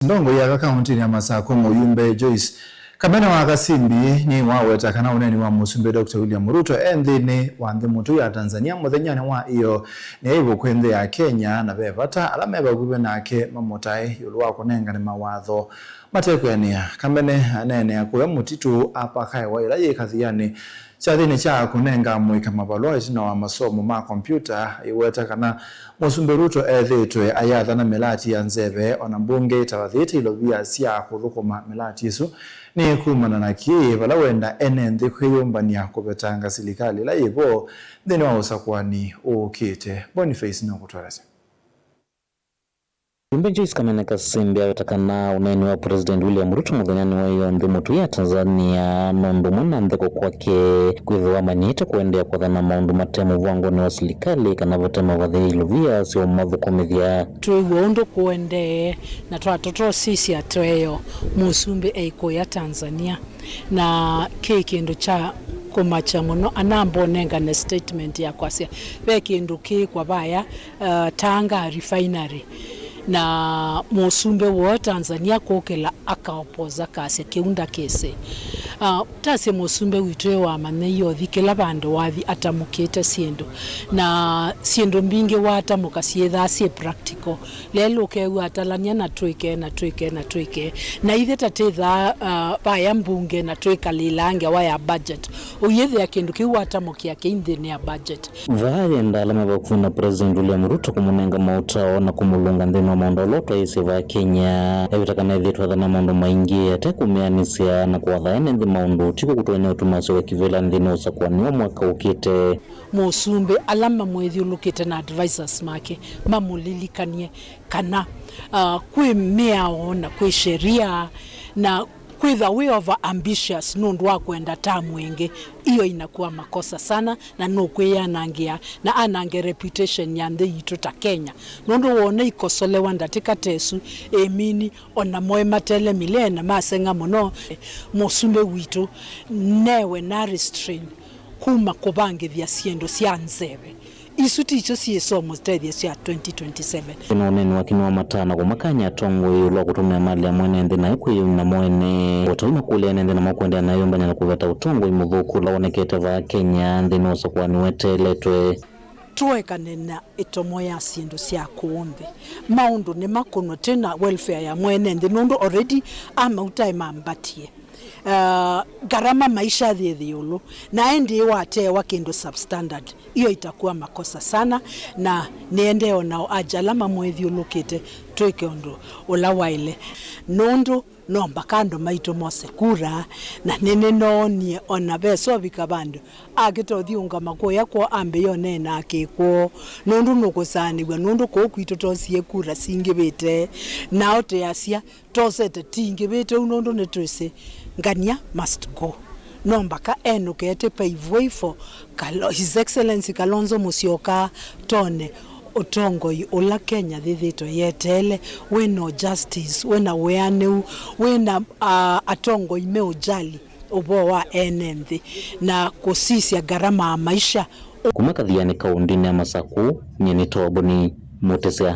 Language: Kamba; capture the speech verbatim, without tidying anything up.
Ndongoi ya aka kaũntĩnĩ ya Masakũ, mũyumbe Joyce Kamene wa Kasimbi nĩwaweta kana ũneeni wa Mũsumbĩ Doctor William Ruto e nthĩnĩ wa nthĩ mũtũi ya Tanzania mũthenyanĩ wa ĩyoo nĩ aĩvu kwĩ nthĩ ya Kenya, na ve vata ala me vakuvĩ nake mamũtae ĩũlũ wa kũnengane mawatho matekwĩanĩa. Kamene aneenea kũya mũtitũ apakaewa ĩla yĩ kathianĩ kyathĩnĩ kya kũnenga amũika mavalũa ĩtina wa masomo ma kombyũta, aiweta kana Mũsumbĩ Ruto ethĩĩtwe ayathana mĩlati ya nzeve, ona mbunge ĩtavathĩte ilovia sya kũthũkũma mĩlati ĩsu nĩ kumana na kĩĩ, vala wenda ene nthĩ kwĩyũmbany'a kũvetanga silikalĩ ĩla yĩvo nthĩnĩ wa ũsakũani ũũkĩte. Boniface nũkũtũelesya. Mũyumbe Joyce Kamene Kasimbi aweta kana ũneeni wa President William Ruto mũthenyanĩ wa ĩyoo nthĩ mũtũi ya Tanzania nĩ ũndũ ũmwe na ntheko kwake, kwĩthĩwa amanyĩte kũendeea kwathana maũndũ mate mũvangonĩ wa silikalĩ kana vate mavathĩe ilovia sya ũmathũkũmĩthya. Twĩw'a ũndũ kũendee na twatotosisya tweeo Mũsumbĩ eikũya Tanzania. Na kĩ kĩndũ kya kũmakya mũno, anamba ũnengane statement ya kwasya ve kĩndũ kĩĩkwa vaya, uh, Tanga refinery, na mũsumbĩ woo Tanzania kũkĩla akaopoza, akasya kĩu ndakĩsĩ. Uh, tasye mũsumbĩ witũ ĩ wamanya iothi kĩla vandũ wathi atamũkĩte syĩndũ, na syĩndũ mbingĩ watamũka syĩthaa syĩ practical. Lelũ ũkew'a atalany'a na twĩke, na twĩke, na twĩke. Na ithe ta tĩthaa, uh, vaya mbunge na twĩkalĩlaa ngewa ya budget. Ũyĩthĩa kĩndũ kĩu watamũkĩa kĩi nthĩnĩ ya budget. Vaa yenda ala me vakuvĩ na President William Ruto kũmũnenga maũtao na kũmũlũnga nthĩnĩ wa maũndũ ala ũtwaĩĩsye vaa Kenya. Eweta kana ethĩĩtwe athana maũndũ maingĩ ate kũmĩanĩsya na kũatha ene nthĩ maũndũ, tiko kũtonya ũtuma asyoka kĩvĩlanĩ nthĩnĩ wa ũsakũani wa mwaka ũkĩte. Mũsumbĩ ala mamwĩthyũlũkĩte na advisors make mamũlilikany'e kana, uh, kwĩ mĩao na kwĩ sheria, na kwĩtha wĩ over ambitious nũndũ wa kwenda tamu ĩngĩ, iyo inakuwa makosa sana, na nũkwĩyanangĩa na anange reputation ya nthĩ yitũ ta Kenya, nũndũ wona ikosolewa ndatĩka ta ĩsu ĩmini, ona moĩ matele milee na maseng'a mũno. Mũsumbĩ witũ newe na restrain kuma kũvangĩthya syĩndũ sya nzeve. Isu tikyo syĩsoo mũtethyo sya twenty twenty-seven. Ĩno ũneeni wake nĩwamatana kũmakany'a atongoi ĩũlũ wa kũtũmĩa mali ya mwene nthĩ naĩ kwĩyũmya mo ene. Ũtoi makũlya ene nthĩ namo kũendeea na ĩyũmbany'a na kũveta ũtongoi mũthũku ũla wonekete vaa Kenya nthĩnĩ wa ũsakũani weteeletwe. Tũekane na ĩtomo ya syĩndũ sya kũũ nthĩ. Maũndũ nĩmakũnwe twĩ na welfare ya mwene nthĩ, nũndũ already amauta ĩmambatie. Uh, ngarama maisha yĩ ĩũlũ, na ĩndĩ wateewa kĩndũ substandard, iyo itakuwa makosa sana, na nĩendee o nao aja ala mamwĩthyũlũkĩte twĩke ũndũ ũla waĩle, nũndũ no mbaka andũ maitũ mose kura, na nĩnĩnoonie ona ve sovika vandũ akĩta ũthiũngama kũya kwoo ambĩĩa ũneena kĩkwoo, nũndũ nũkũsaanĩw'a, nũndũ kũũ kwitũ tosie kura singĩvĩte, nao teasya tosete tingĩvĩte ũu nũndũ nĩtwĩsĩ ngania must go. No mbaka enũke ete pave way for Kalo-, His Excellency Kalonzo Musyoka, tone ũtongoi ũla Kenya yĩthĩĩtwe yeteele, wĩna justice, wĩna wĩanĩu, wĩna, ah, atongoi meũjali ũvoo wa ene nthĩ na kũsisya ngarama ya maisha. Kuma Kathiani kaũndĩnĩ ya Masakũ, nyie nĩ Toboni Mũtĩsya.